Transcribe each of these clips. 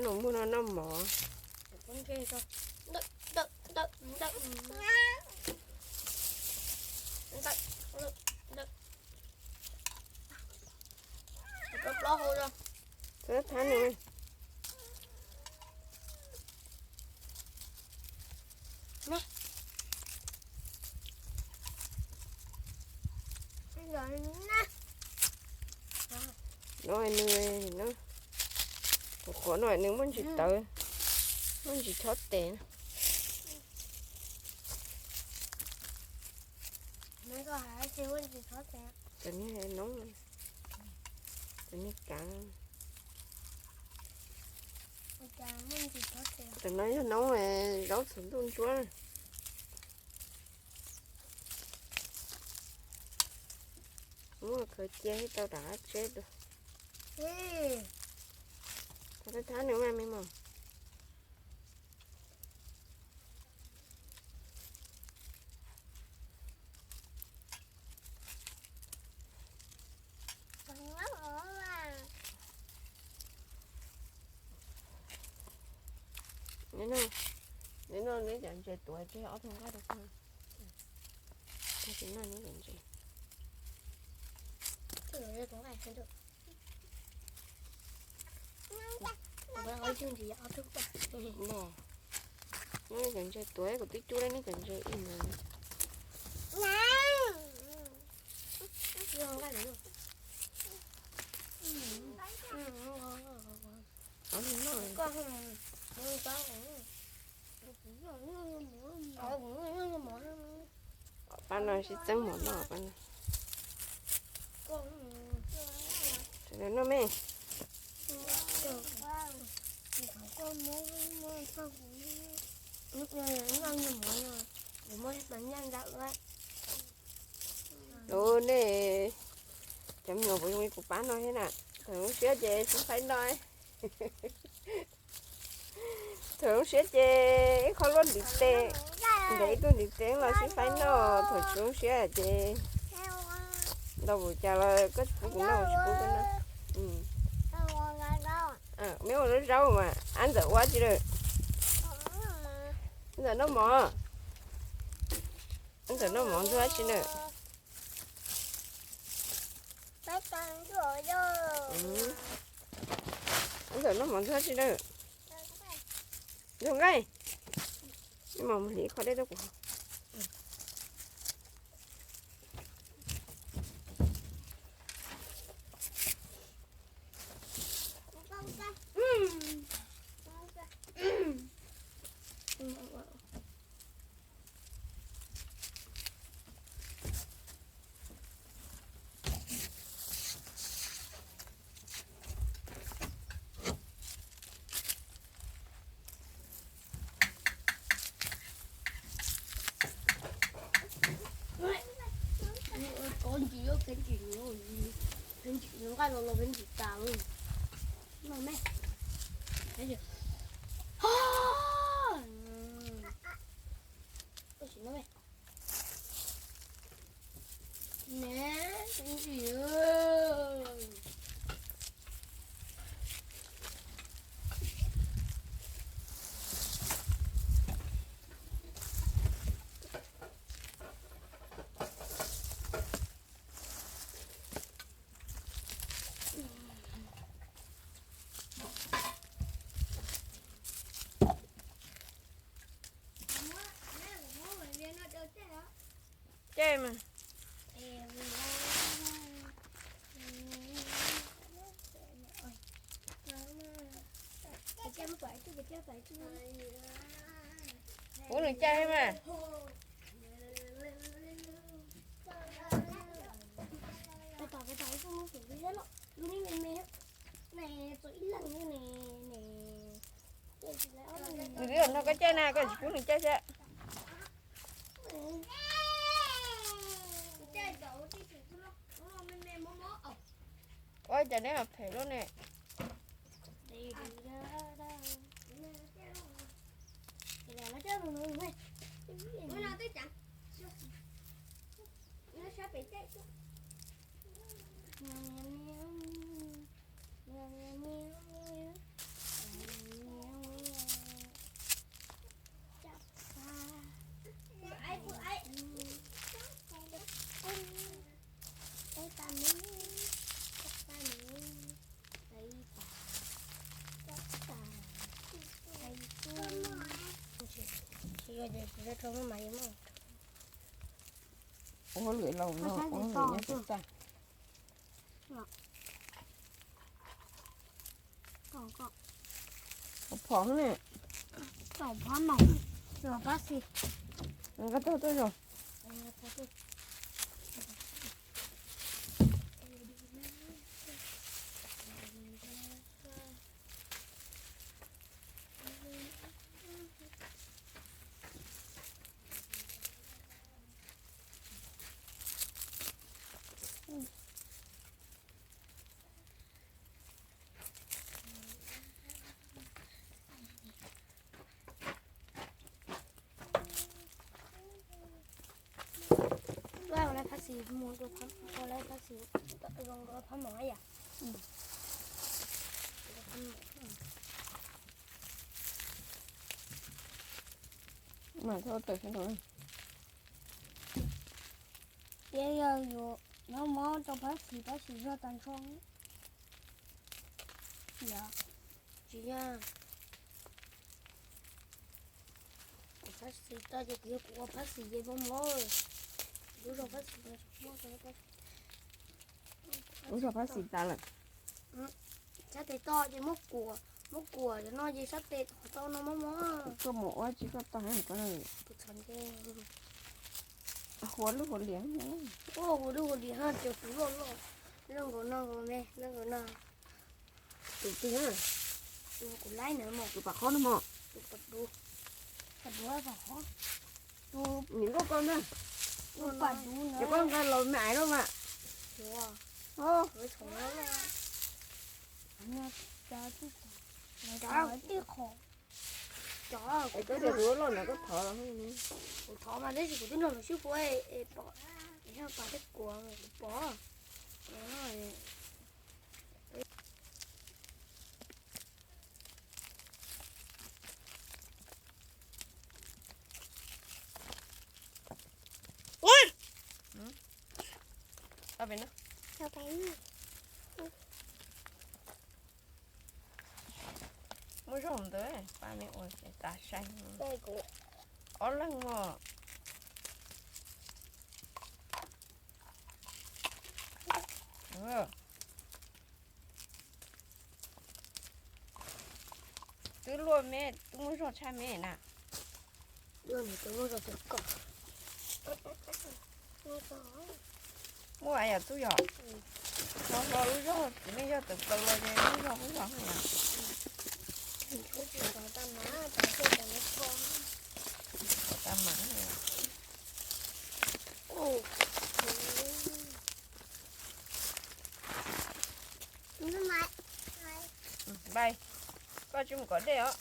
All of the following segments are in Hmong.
Nus muag no noj mov. Thab nws. No nws, no, qhuav qhuav no nws muaj ntsis tawv, muaj ntsis chob tes. Cov niag noob, cov niag kav. Cov no yog noob zaub txhuv ntuj ntsuab. Muab khaws cia thiab tau rov qab tseb dua. Thab thab nws mas me mos. Neb noj, neb noj neb cov ntses tuav tseg ob tug nqaij rau kuv. Noj neb cov ntses. Noj neb cov ntses tuav, kuv twb cub neb cov ntses ib ntawd. Pab no sib txeeb mov noj pab no. Sawv daws noj me. Ua nej cov me nyuam puas zoo li kuv pab no thiab na? Thaum zoo siab ces sib faib noj. Thaum zoo siab ces ib qho luaj ntiv tes, ntev ib tug ntiv tes los sib faib noj. Thaum tsis zoo siab ces ntau npaum cas los koj tsis pub kuv noj, kuv tsis pub koj noj. Me ua zaub zaub mas ab ntxawm ua tsi lawm? Ab ntxawm noj mov, ab ntxawm noj mov ntxuag dab tsi na? Ab ntxawm noj mov ntxuag dab tsi na? Ntxuag nqaij. Mos mus hliv qhov dej rau kuv. Kov ntsis, kov ntsis, kov ntsis nqaij los los kov ntsis tas no me. Kov ntsis no me. Ne, kov ntsis. Caij mas. Pub nws caij thiab mas. Nws twb nrog koj caij na, koj tsis pub nws caij thiab. Ua cas neb phem luaj ne. Ua hauj lwm laus no, ua hauj lwm nyob tsis tag. Phom ne. Koj tuaj tuaj zoo. Ua lawv phab xis mus, ua lawv phab xis zoo rau phab mom yom. Mas thauj tawm sab nraud. Ces yog yus nyob mob rau phab xis, phab xis zog tag nrho. Yog tsis yog phab xis tag ces kuv yog kuv ua phab xis ces mob mob. Lub zog phab xis no tsis mob. Lub zog phab xis tas lawm. Sab tes toj ces muab kuam, muab kuam cov no ces sab tes qhov tau no mob mob. Koj mus ua tsis koj tau heev koj. Kuv txhom nte. Hua lub hua liam. Ua hua lub hua liam ho cov kuv loj loj. Loj nkaus no nkaus me, loj nkaus no. Tus twg na? Tus kuv laib na mog. Tus pam qhob no mog. Tus pam duv. Pam duv pam qhob. Tus nim nkauj koj ntag. Tus pam duv na. Yog koj nqa los me aiv loj mas. Ua. Os. Tib qho. Cov es koj tias kuv loj ntawd koj thov los. Kuv thov mas tab sis kuv twb nrog lawv sib pua es pom, es pom tej kuv pom. Muaj zog ntawd pab me ua ces tas saib. Ob leeg os. Twb luaj me, twb muaj zog tshaj me na. Muaj yam tub yog. Hlo hlo lub zog, kuv nej yog tawm plaws los ces lub zog lub zog yom. Tau mas. Npais, koj tsis mus kov dej os.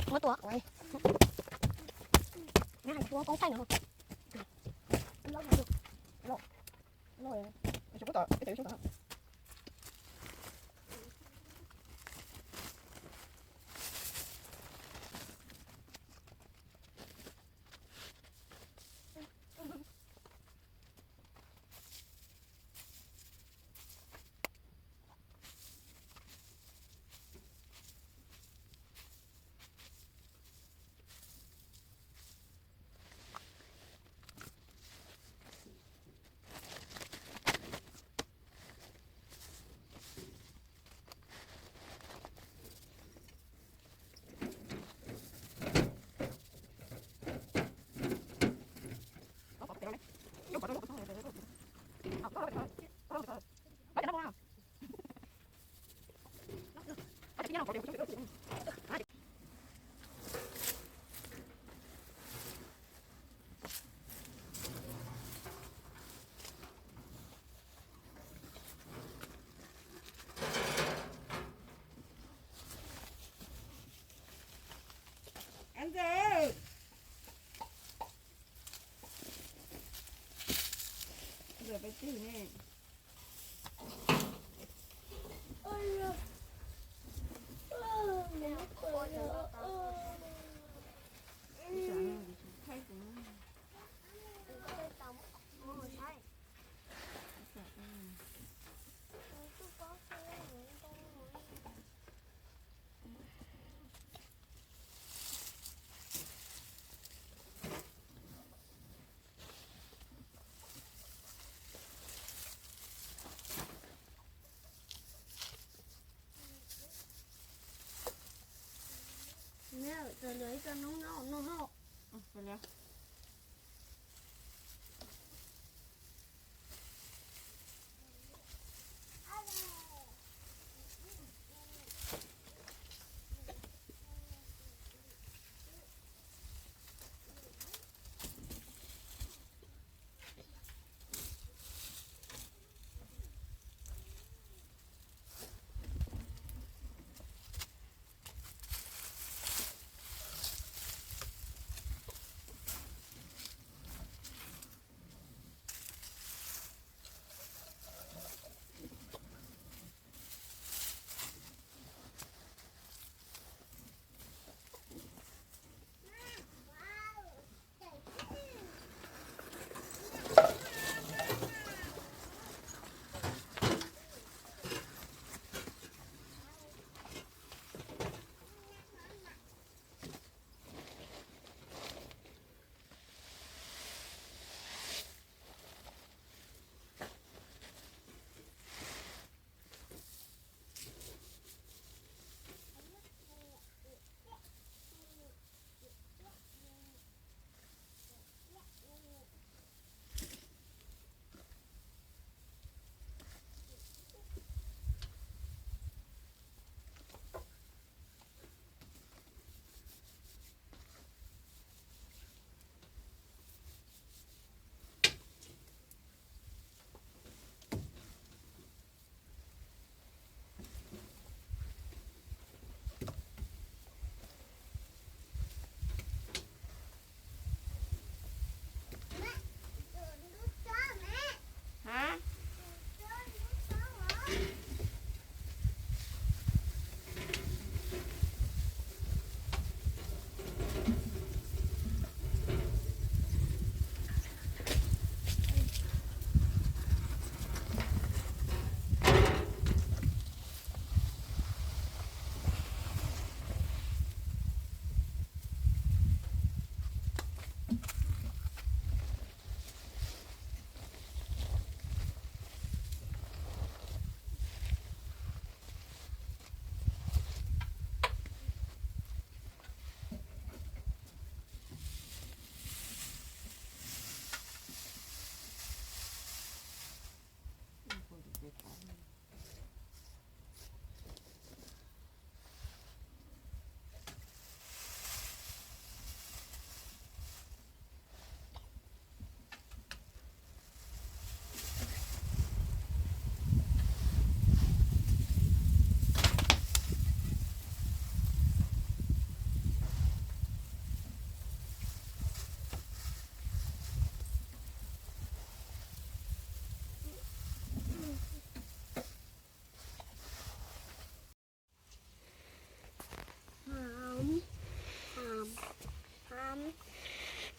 Muab tua. Tua koob thaij no.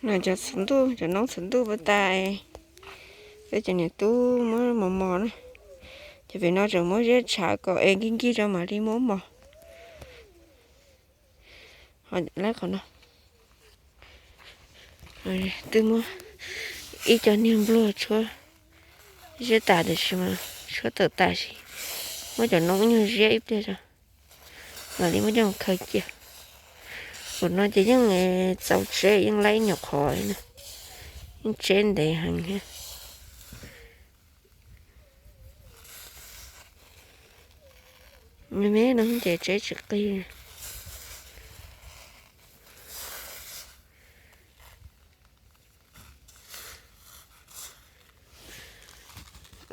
No cov txhuv ntuj, cov noob txhuv ntuj puas tas, peb cov niam tub muab mos mos na. Ces pem no tseem muab ziab tshav kom es nkig nkig rau mam li muab mos. Ho lawv qhov no twb muab ib co niag npluag tshuab ziab tas tiam sis mas tshuab tawm tas sis muab cov noob nyuag ziab ib pliag tso mam li muab coj mus khaws cia. Ua no ces yeej txaus tseb, yeej laib nyuam qhuav na, yeej tseb ntev heev thiab. Me me no ces tseb tsis qig.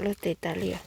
Loj tes tas li os.